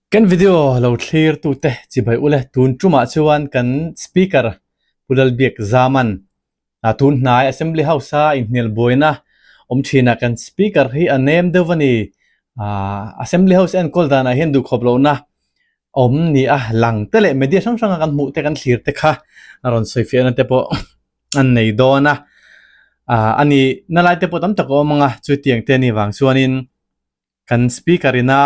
Kan video lo thlir tute chibai ule tun tumah chuan kan speaker Pu Lalbiak Zaman tun hnai Assembly House a inhnial buaina awm thin a kan speaker hi a nem deuh a ni. Assembly House enkawl danah hian duhkhawp lohna awm ni a lang te leh media hrang hranga kan hmuh te kan thlir te kha a rawn sawi fiahna te pawh an nei dawn a. A nih na lai te pawh tam tak a awm ang a chutiang te anih vang chuanin Kan speaker ina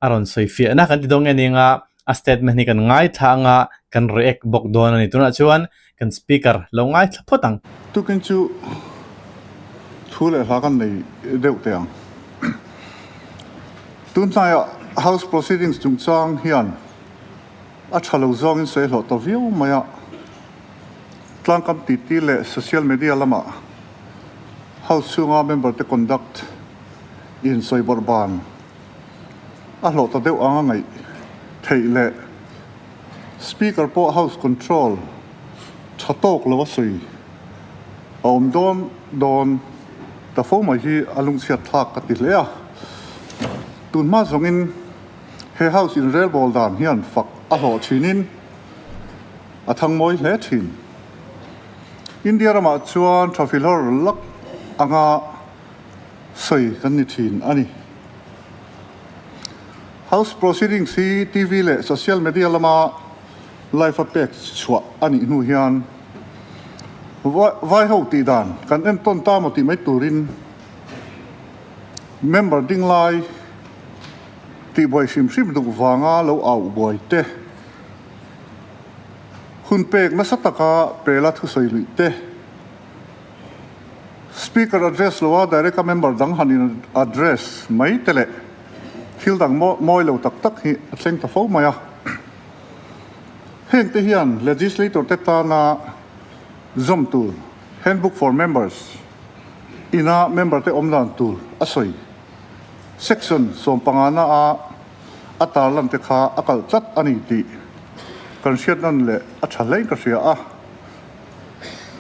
a rawn sawi fiahna kan ti dawn nge ning a, a statement hi kan ngaithla anga kan react bawk dawn a ni. Tunah chuan kan speaker lo ngaithla phawt ang. Tukin chu thu leh hla kan nei deuh teh ang. Tun hnaiah House Proceedings chungchang hian a tha lo zawngin sawi hlawh ta viau mai a. Tlangkam titi leh social media lamah House chhunga member te conduct in sawi bawrh ban a hlawh ta deuh anga ngaih theih leh Speaker pawh House control tha tawk lo a sawi a awm dawn dawn ta fo mai hi a lungchhiat thlak ka ti hle a. Tun hma zawngin he House inrelbawl dan hian fak a hlawh thinin a thang mawi hle thin. India ramah chuan tha filhawr lak anga sawi kan ni thin a ni. House Proceedings hi TV leh social media lama live a pek chhuah a nih hnu hian vai ho tih dan kan entawn ta maw tih mai turin member ding lai tihbuai hrim hrim duk vanga lo au buai te, Hun pek nasa taka pela thusawi luih te, Speaker address loa direct a member dang han in address mai te leh thil dang mawi lo tak tak hi a thleng ta fo mai a. Heng te hian legislator te tana zawm tur Handbook for Members ina member te awm dan tur a sawi section sawmpangana a A tarlan te kha a kalh tlat a ni tih kan hriat nawn leh a tha hlein ka hria a,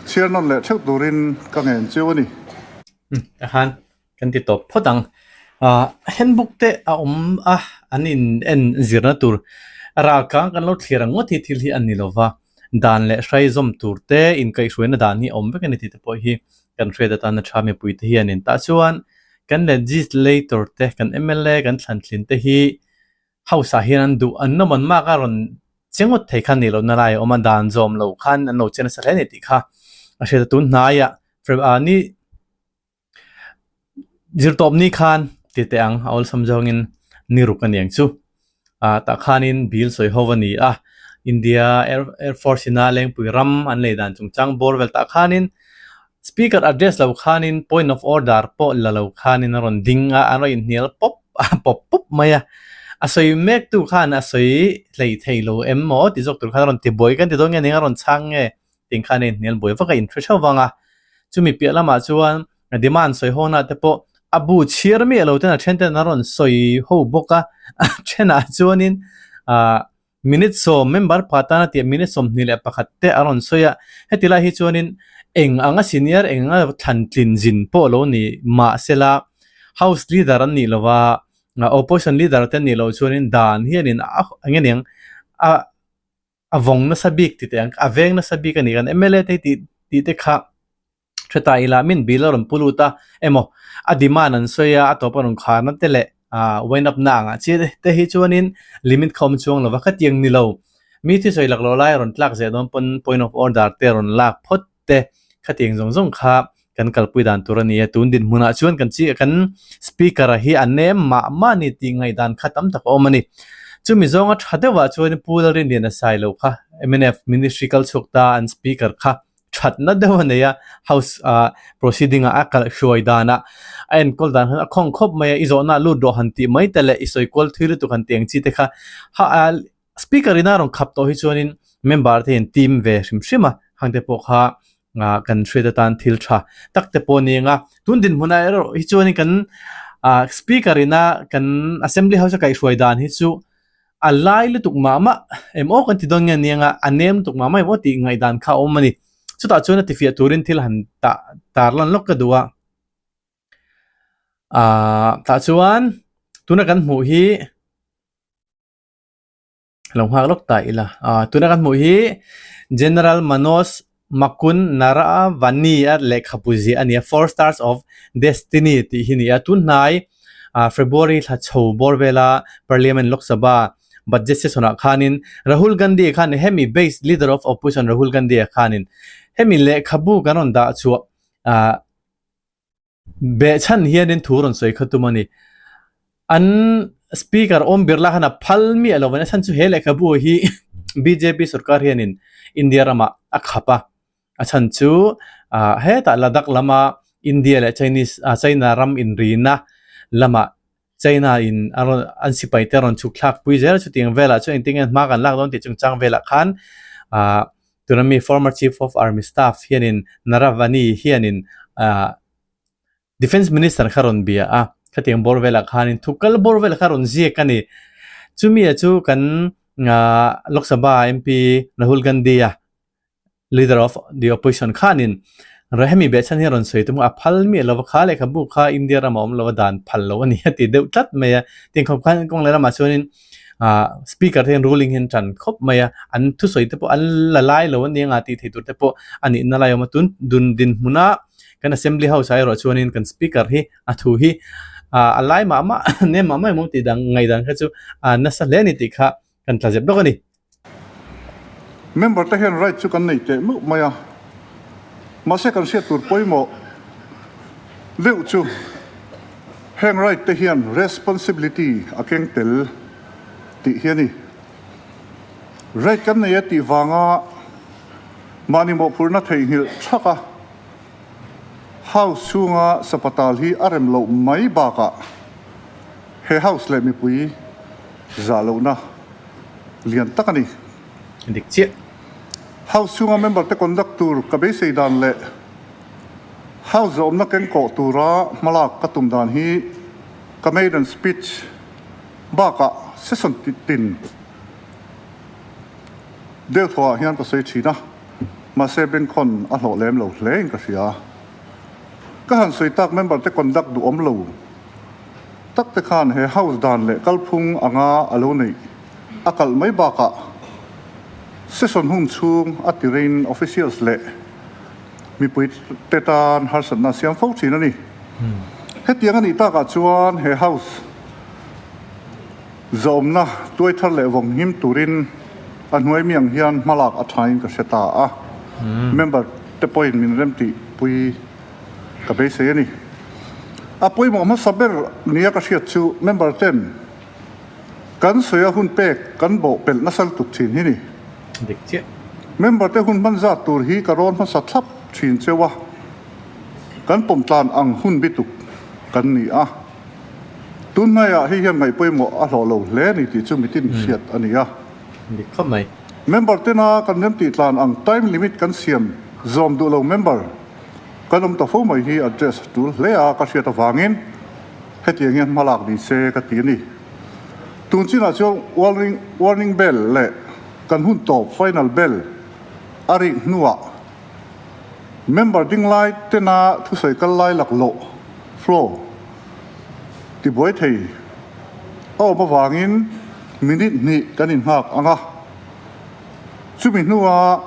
chhiar nawn leh theuh turin ka ngen chiu a ni. Tikhan kan ti tawp phawt ang. Handbook te a awm a, an in en zirna tur ralkang kan lo thlir ang ngawt hi thil hi a ni lo va, dan leh hrai zawm tur te inkaihhruaina dan hi a awm vek a ni tih te pawh hi kan hriat atana tha mipuite hianin tah chuan kan legislator te kan mla kan thlantlin te hi house ah hian an duh an nawm an mak a rawn che ngawt thei kha ni lohna lai a awm a dan zawm lo khan an lo che nasa hle a ni tih kha a hriat a tun hnaiah ah ni Zirtawp ni khan ti teh ang a awlsam zawngin ni ruk a niang chu. Ah tah khanin bill sawi ho a ni a, India Air Air Force ina Lengpui ram an lei dan chungchang bawr vel tah khanin Speaker address lo khanin point of order pawh la lo khanin a rawn ding a, an rawn inhnial pawp pawp pawp mai a. A sawi mek tu khan a sawi hlei thei lo em maw ti zawk tur khan a rawn ti buai kan ti dawn nge ning a rawn chhang nge Ting khan a inhnial buai vak a inhre theuh vang a. Chumi piah lamah chuan demand sawi hawnah te pawh a bu chhiar miah lo ten a then ten a rawn sawi ho bawk a. A thenah chuanin ah minute sawm member pakhat tana tih minute 21 te a rawn sawi a. Heti lai hi chuanin eng anga senior eng anga thlan tlin zin pawh lo ni mahsela house leader an nih lova opposition leader te an nih loh chuanin dan hianin a eng eng a a vawng nasa bik ti teh ang a veng nasa bik a ni kan mla te hi tih tih te kha hre ta ila min bill a rawn pu lut a emaw a demand an sawi a a tawp a rawn khar na te leh ah wind up na angah chiah te hi chuanin limit kha awm chuang lo va khatiang ni lo mi thusawi lak loh lai a rawn tlak zeh dawn pawn point of order te a rawn lak phawt te khatiang zawng zawng kha kan kalpui dan tur a ni a, tun dinhmunah chuan kan chi kan speaker a hi a nem mah mah a ni tih ngaihdan kha tam tak a awm a ni. Chumi zawnga tha deuhah chuan Pu Lalrinliana Sailo kha mnf ministry kal chhuak ta an speaker kha thatna deuh a nei a, house ah proceeding ah a kalh hruai danah a enkawl dan khan a khawng khawp mai a, i zawhna ah lut rawh han tih mai te leh i sawi kual thui lutuk han tih ang chi te kha ha Speaker ina rawn khap tawh hi chuanin member te hian team ve hrim hrim a, hang te pawh kha ah kan hriat atan thil tha tak te pawh a ni ang a. Tun dinhmunah erawh hi chuanin kan ah speaker ina kan assembly house a kaihhruai dan hi chu a lai lutuk mah mah em aw kan ti dawn nge a ni ang a, a nem lutuk mah mah em aw tih ngaihdan kha a awm a ni. Chutah chuan a tifiah turin thil han tah tarlan lawk ka duh a. Ah tah chuan tuna kan hmuh hi. Lo nghak lawk ta ila. Tuna kan hmuh hi General Manoj Makun Naravani a lehkhabu ziah a ni a, Four Stars of Destiny tih hi a ni a. Tun hnai February thla chho bawr vela Parliament Lok Sabha Budget session ah khanin Rahul Gandhi khan hemi base Leader of Opposition Rahul Gandhi a khanin hemi lehkhabu kan rawn dah chhuah Behchhan hianin thu rawn sawi kha tum a ni. An Speaker Om Birla khan a phal miah lo vang a chhan chu he lehkhabu hi bjp sorkar hianin India ramah a khap a, a chhan chu ah hetah Ladakh lama India leh Chinese ah China ram inrina lamah China in a rawn an sipai te a rawn chhuk thlak pui zel a chutiang velah chuan engtin nge hma kan lak dawn tih chungchang velah khan ah Tuna mi former Chief of Army Staff hianin Naravane hianin ah Defence Minister kha rawn bia a, khatiang bawr velah khanin thu kal bawr velah kha rawn ziak a ni. Chumi ah chu kan ah Lok Sabha MP Rahul Gandhi a Leader of the Opposition khanin hemi behchhan hi a rawn sawi tum a, a phal miah lova kha lehkhabu kha India rama awm lova dan phal lo a ni a ti deuh tlat mai a. Tiangkhawp khan kawng lehlamah chuanin ah speaker te hian ruling hi an tan khawp mai a an thusawi te pawh an la lai lo a nia nga tih theih tur te pawh a nih na lai a awm a tun dun dinhmun a kan assembly house ah erawh chuanin kan speaker hi a thu hi ah a lai mah mah nem mah mah emaw tih dang ngaihdan kha chu a nasa hle a ni tih kha kan tla zep lawk a ni. Member te hian right chu kan nei teh meuh mai a, mahse kan hriat tur pawimawh deuh chu heng right te hian responsibility a keng tel tih hi a ni. Right kan nei a tih vanga mahni mawhphurhna theihnghilh thak a, House chhunga sapatal hi a rem loh mai bakah he House leh mipui zah lohna lian tak a ni. Dik chiah. House chhunga member te conduct tur ka beisei dan leh House zawmna keng kawh tura hmalak ka tum dan hi ka maiden speech bakah session tin deuh thawhah hian ka sawi thin a, mahse bengkhawn a hlawh lem lo hle in ka hria. Ka han sawi tak member te conduct duhawm lo. Tak te khan he house dan leh kalphung anga a lo neih a kalh mai bakah session hun chhung a ti rein officials leh mipui te tan harsatna a siam fo thin a ni. Hetiang a nih takah chuan he house zawmna tuai thar leh vawng him turin a hnuai mi ang hian hmalak a thain ka hre ta a, member te pawhin min remtihpui Ka beisei a ni. A pawimawh hmasa ber nia ka hriat chu member ten kan sawi a hun pek kan bawh pelh nasa lutuk thin hi ni. Dik chiah. Member te hun hman zat tur hi ka rawn hmasa thlap thin cheu a, kan pawm tlan ang hun bituk kan ni a. Tun hnaiah hei hian ngaih pawimawh a hlawh lo hle ni tih chu mitin hriat a ni a. Dik khawp mai. Member tena kan remtih tlan ang time limit kan siam zawm duh lo member Kan awm ta fo mai hi address a tul hle a ka hriat avangin hetiang hian hma lak ni se ka ti a ni. Tun chinah chuan warning warning bell leh kan hun tawp final bell a rik hnuah member ding lai tena thusawi kal lai laklawh flow tibuai thei a awm avangin minute hnih kan inghak ang a, chumi hnuah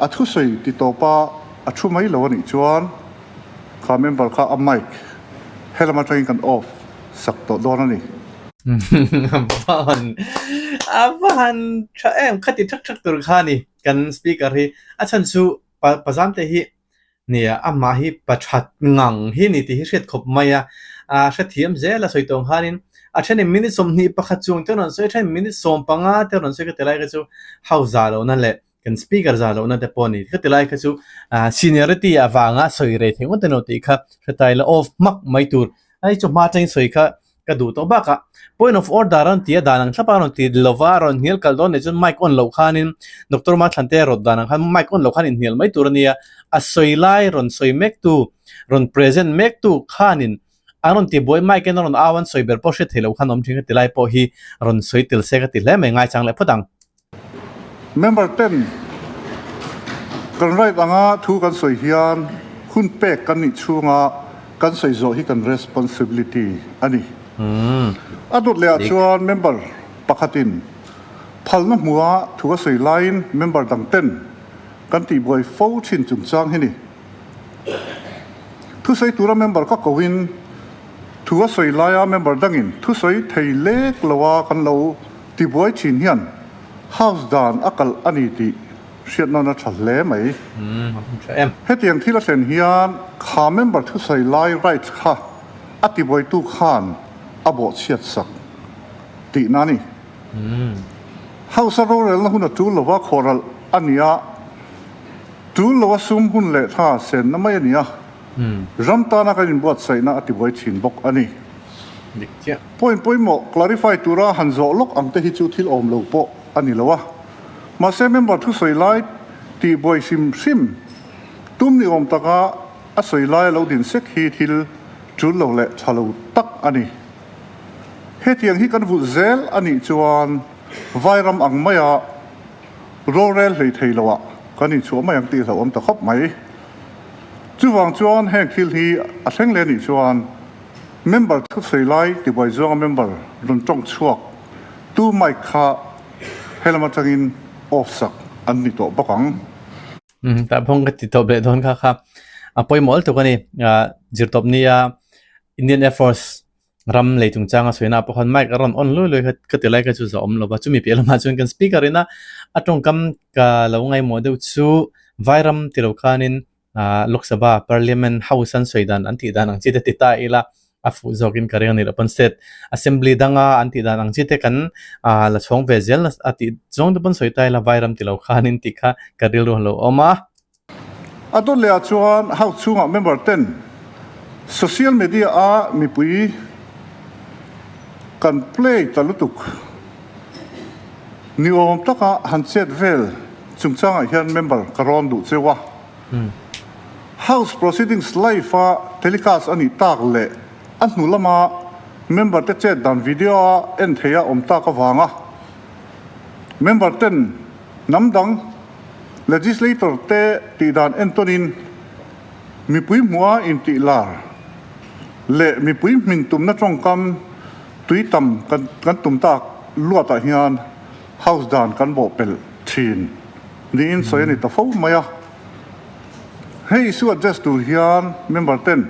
A thusawi ti tawpa a thu mai lo a nih chuan kha member kha a mic helam atangin kan off sak tawh dawn a ni. A va han a va han tha em khati thak thak tur kha a ni kan speaker hi a chhan chu pa pazamte hi nia amah hi pa that ngang hi ni tih hi hriat khawp mai a a hrethiam zel a sawi tawng khanin a thenin minute 21 chung te rawn sawi a thenin minute 15 te rawn sawi ka ti lai kha chu hausa lohna leh Kan speaker zah lohna te pawh a ni. Khati lai kha chu seniority avanga sawi rei thei ngawt emaw tih kha hretai la off hmak mai tur. Hei chu hma atangin sawi kha ka duh tawh bakah point of order a rawn ti a, dan ang thlap a rawn ti lova a rawn hnial kalh dawn leh chuan mic on loh khanin Doctor Mathlan te a rawt dan ang khan mic on loh khan inhnial mai tur a nia. A sawi lai rawn sawi mek tu, rawn present mek tu khanin an rawn ti buai mic in a rawn au an sawi ber pawh hriat theih loh khan awm thin ka ti lai pawh hi rawn sawi tel se ka ti hle mai ngaichang leh phawt ang. Member ten kan right anga thu kan sawi hian hun pek kan nih chhunga kan sawi zawh hi kan responsibility a ni. A dawt leh ah chuan member pakhatin. Phalna hmua thu a sawi laiin member dang ten kan tihbuai fo thin chungchang hi ni. Thusawi tura member ka kohin thu a sawi laia member dangin thusawi thei lek loa kan lo tibuai thin hian House dan a kalh a ni tih hriatnawn a tha hle mai. Hetiang thil a thlen hian kha member thusawi lai rights kha a tibuaitu khan a bawhchhiat sak tihna a ni. House a rorelna hun a tul lova khawhralh a ni a, tul loa sum hun leh tha senna mai a ni a, ram tana kan inbuatsaihna a tibuai thin bawk a ni. Point pawimawh clarify tura han zawh lawk ang te hi chu thil awm lo pawh a ni lo a, mahse member thusawi lai tihbuai hrim hrim tum ni awm taka a sawi lai a lo din sek hi thil tul lo leh tha lo tak a ni. Hetiang hi kan vulh zel a nih chuan Vairam ang maia rorel hlei thei loah kan inchhuah mai ang tih hlauhawm ta khawp mai. Chuvang chuan heng thil hi a thleng leh a nih chuan member thusawi lai tibuai zawnga member rawn tawng chhuak tu mic kha helam atangin off sak an ni tawh bawk ang. Tah phawng ka ti tawp leh dawn kha kha a pawimawh lutuk a ni. Zirtawp nia Indian Air Force ram lei chungchanga sawi na pawh khan mic a rawn on lui lui kha ka ti lai kha chu zawh awm lo va, chumi piah lamah chuan kan speaker ina a tawngkam ka lo ngaihmawh deuh chu Vairam ti lo khanin ah Lok Sabha Parliament House an sawi dan an tih dan ang chi te ti ta ila a fuh zawkin ka ring a ni lo pawn state assembly danga an tih dan ang chi te kan ah la chhawng ve zel a tih zawng te pawn sawi ta ila Vairam ti lo khanin tih kha ka rilru a lo awm a. A dawt leh ah chuan House chhungah member ten social media a mipui kan play ta lutuk ni awm taka han chet vel chungchangah hian member ka rawn duh cheu a. House proceedings live a telecast a nih tak leh a hnu lama member te chet dan video a en theih a awm tak avanga member ten hnam dang Legislator te tih dan entawnin mipui hmuha intih lar leh mipui hmin tumna tawngkam tui tam kan tum tak luatah hian House dan kan bawhpelh thin niin sawi a ni ta fo mai a. Hei issue address tur hian member ten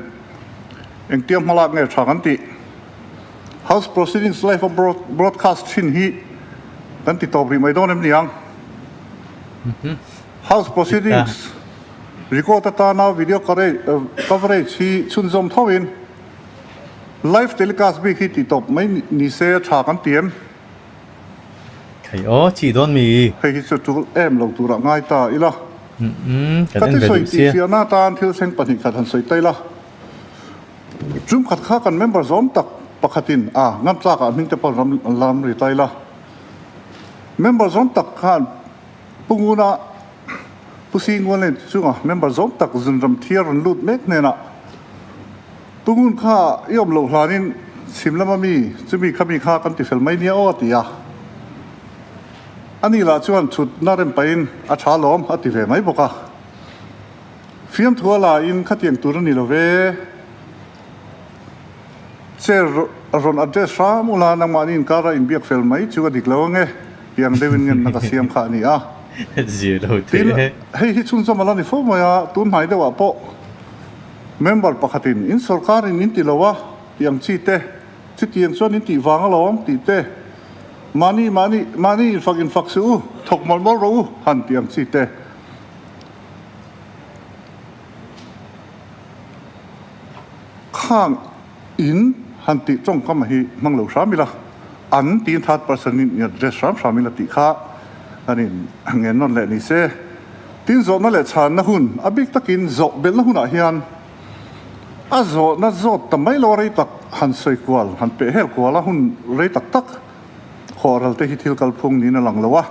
engtia hmalak nge tha kan tih? House proceedings live a broadcast thin hi kan ti tawp rih mai dawn em niang? House proceedings record atana video coverage hi chhunzawm thovin live telecast bik hi tih tawp mai ni se a tha kan ti em? Thei aw, chih dawn mi? Hei hi chu tul em lo turah ngai ta ila. Ka ti sawi tih fiahna atan thil thleng 2 khat han sawi ta ila. Tum khat kha kan member zawm tak pakhatin a ngam tlakah hming te pawh ram lam ri ta ila. Member zawm tak khan Pu Nguna, Pu Singuan chunga member zawm tak zunram thiar rawn lut mek hnenah Pu Ngun kha i awm loh hlanin chhim lama mi chumi kha mi kha kan ti fel mai nia aw a ti a. Ani lah chuan chhutna rem pahin a tha lawm a ti ve mai bawk a. Fiamthua laiin khatiang tur a ni lo ve. Chair rawn address hram ula nangmahni inkara inbiak fel mai chu a dik lo ange tiang deuhin ngenna ka siam kha a ni a. Tin, hei hi chhunzawm a la ni fo mai a, tun hnai deuhah pawh member pakhatin in sorkarin in ti lo a tih ang chi te, chutiang chuan in tih vang alawm tih te, mahni mahni mahni infak infak suh u, thawk mawlh mawlh rawh u han tih ang chi te. Khang in han tih tawngkam hi hmang lo hram ila, an tiin third person in in address hram hram ila tih kha kan in ngen nawn leh ni se. Tin zawhna leh chhanna hun a bik takin zawh belhna hunah hian a zawhna zawt ta mai lo a rei tak han sawi kual han peh hel kual a hun rei tak tak khawhral te hi thil kalphung niin a lang lo a.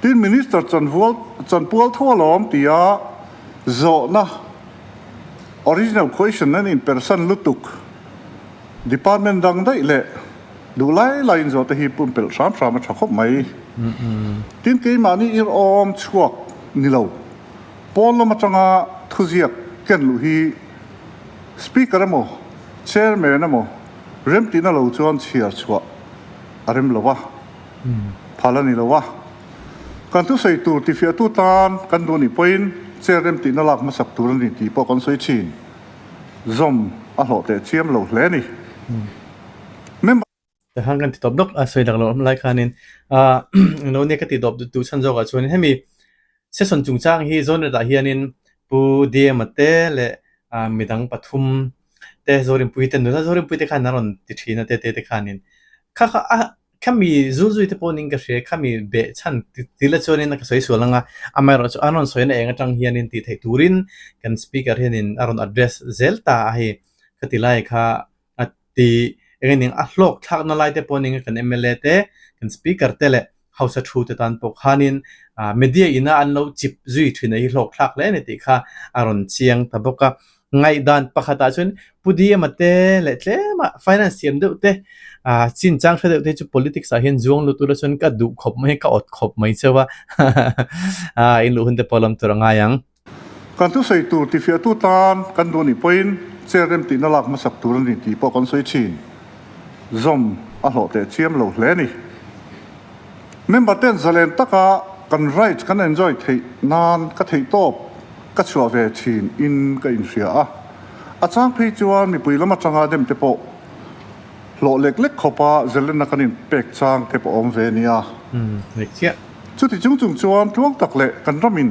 Tin Minister chanvual chanpual tho alawm tia zawhna original question an inpersan lutuk department dang daih leh duh lai laiin zawhte hi pumpelh hram hram a tha khawp mai. Tin keimahni ir awm chhuak ni lo pawn lam atanga thuziak ken luh hi Speaker emaw Chairman emaw remtihna lo chuan chhiar chhuah a rem lo a. Phal a ni lo a. Kan thusawi tur tifiahtu tan kan duh nih pawhin chair remtihna lak hmasak tur a ni tih pawh kan sawi thin. Zawm a hlawh teh chiam lo hle a ni. Member. Takhan kan ti tawp lawk a sawi lak loh lai khanin ah englo nia ka ti tawp duh chhan zawkah chuanin hemi session chungchang hi Zonet ah hianin Pu Diema te leh ah midang pathum te Zorinpuii te nula Zorinpuii te khan an rawn ti thin a te te te khanin kha kha a Khami zulzui te pawh ning ka hria, khami beh chhan ti la chuanin ka sawi sual ang a, amaherawhchu an rawn sawina eng atang hianin tih theih turin kan speaker hianin a rawn address zel ta a hei khati lai kha a ti eng eng a hlawk thlakna lai te pawh ning kan mla te kan speaker te leh house a thu te tan pawh khanin media ina an lo chip zui thin a hi hlawk thlak hle a ni tih kha a rawn chiang ta bawk a. Ngaihdan pakhatah chuan Pu Diema te leh tlema finance thiam deuh te ah chinchang hre deuh te chu politics ah hian zuang lut ula chuan ka duh khawp mai ka awt khawp mai cheu a ah in luh hun te pawh lam tur a ngai ang. Kan thusawi tur tifiahtu tan kan duh anih pawhin chair remtihna lak hmasak tur a ni tih pawh kan sawi thin. Zawm a hlawh teh chiam lo hle a ni. Member ten zalen taka kan rights kan enjoy theih nan ka theih tawp. Ka chhuah ve thin in ka inhria a, a chang phei chuan mipui lam atanga dem te pawh hlawh lek lek khawpa Zelena kan in pek chang te pawh awm ve nia. Chuti chung chung chuan tluang tak leh kan ramin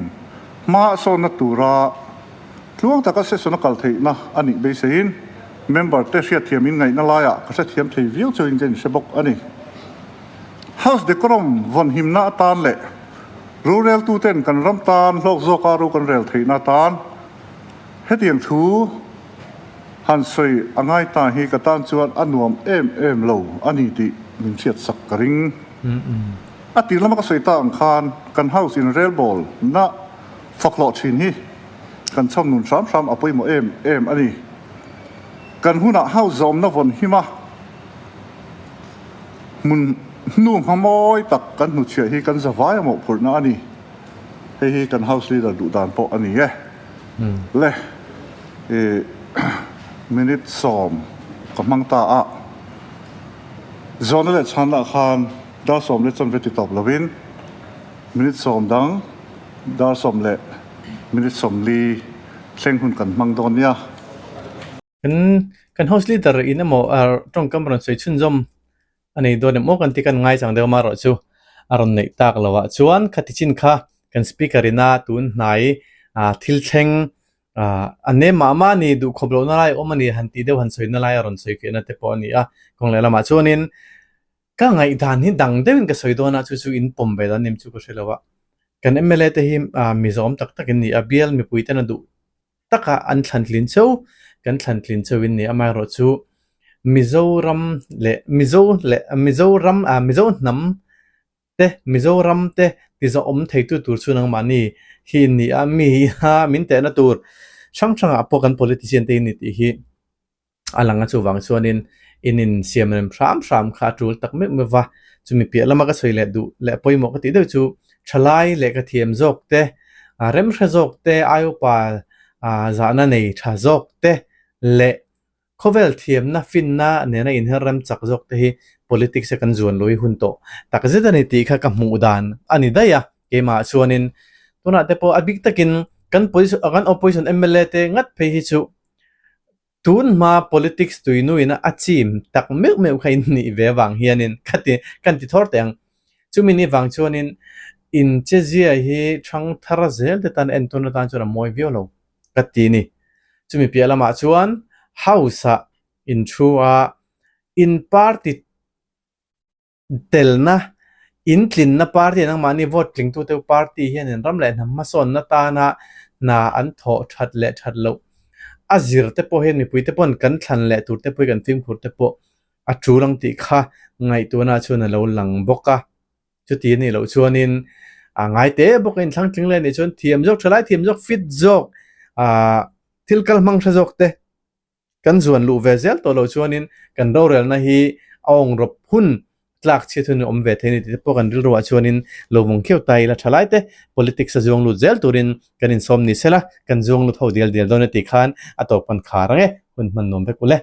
hma a sawnna tura tluang taka session a kal theihna a nih beiseiin member te hriatthiam in ngaihna laiah ka hrethiam thei viau chuin ka inhre bawk a ni. House decorum vawnhimna atan leh Roreltuten kan ram tan hlawk zawka ro kan rel theihna atan hetiang thu han sawi a ngai ta hi ka tan chuan a nuam em em lo a ni tih min hriat sak ka ring. A tir lama ka sawi ta ang khan kan house in relbawl na fak hlawh thin hi kan chhawm nun hram hram a pawimawh em em a ni. Kan hunah house zawmna vawn him a. Hmun hnu hma mawi tak kan hnuchhiah hi kan zavai a mawhphurhna a ni. Hei hi kan House Leader duh dan pawh a ni e. Le i minute sawm ka hmang ta a, zawhna leh chhanna khan dar sawm leh chanve ti tawp lovin minute sawm dang dar sawm leh minute sawmli thleng hun kan hmang dawn nia. Kan kan house leader in emaw tawngkam rawn sawi chhunzawm a nei dawn em aw kan ti kan ngai chang deuh amaherawh chu a rawn neih tak lo ah chuan khati chin kha kan speaker ina tun hnai ah thil thleng ah a nem mah mah a ni duh khawp lohna lai a awm a ni han tih deuh han sawi na lai a rawn sawi fiahna te pawh a ni a kawng leh lamah chuanin ka ngaihdan hi dang deuhin ka sawi dawn a chu chu in pawm ve dan em chu ka hre lo a kan mla te hi ah mizawm tak tak in ni a bial mipui ten a duh taka an thlan tlin cheu kan thlan tlin cheu in ni amaherawh chu Mizoram leh Mizo leh Mizoram ah Mizo hnam te Mizoram te ti zawhawm theitu tur chu nangmahni hi in ni a mi a min tehna tur hrang hrangah pawh kan politician te in ni tih hi a lang a chuvang chuanin in insiam rem hram hram kha a tul tak meuh meuh va, chumi piah lama ka sawi leh duh leh pawimawh ka tih deuh chu thalai lehkha thiam zawk te, remhre zawk te, aiupa zahna nei tha zawk te leh khawvel thiamna finna nena inher rem chak zawk te hi politics a kan zuan lui hun tawh tak zet a ni tih kha ka hmuh dan a ni daih a, keimah chuanin tunah te pawh a bik takin kan kan opposition mla te ngat phei hi chu Tun hma politics tuinuina a chim tak meuh meuh kha in nih ve avang hianin ka ti kan ti thawr teh ang. Chumi ni vang chuanin in chezia hi thang thar zel te tan entawn atan chuan a mawi viau lo ka ti ni. Chumi piah lamah chuan House-ah in thu a, in party Telna, In tlinna party nangmahni vote tlingtute party hianin ram leh hnam hmasawnna tana hna an thawh that leh that loh a zir te pawh hian mipui te pawn kan thlan leh tur te pawh hi kan fimkhur te pawh a tul ang tih kha ngaihtuahna chuan a lo lang bawk a. Chuti a nih loh chuanin a ngai te bawk a inthlang tling leh a nih chuan thiam zawk tha lai thiam zawk fit zawk ah thil kal hmang hre zawk te Kan zuan luh ve zel tawh loh chuanin kan rorelna hi a awngrawp hun tlak chhiat hun a awm ve thei a ni tih te pawh kan rilruah chuanin lo vawng khiau ta ila tha lai te politics a zuang lut zel turin kan insawm ni sela kan zuang lut ho dial dial dawn a tih khan a tawp kan khar ang e, hun hman nuam vek u le.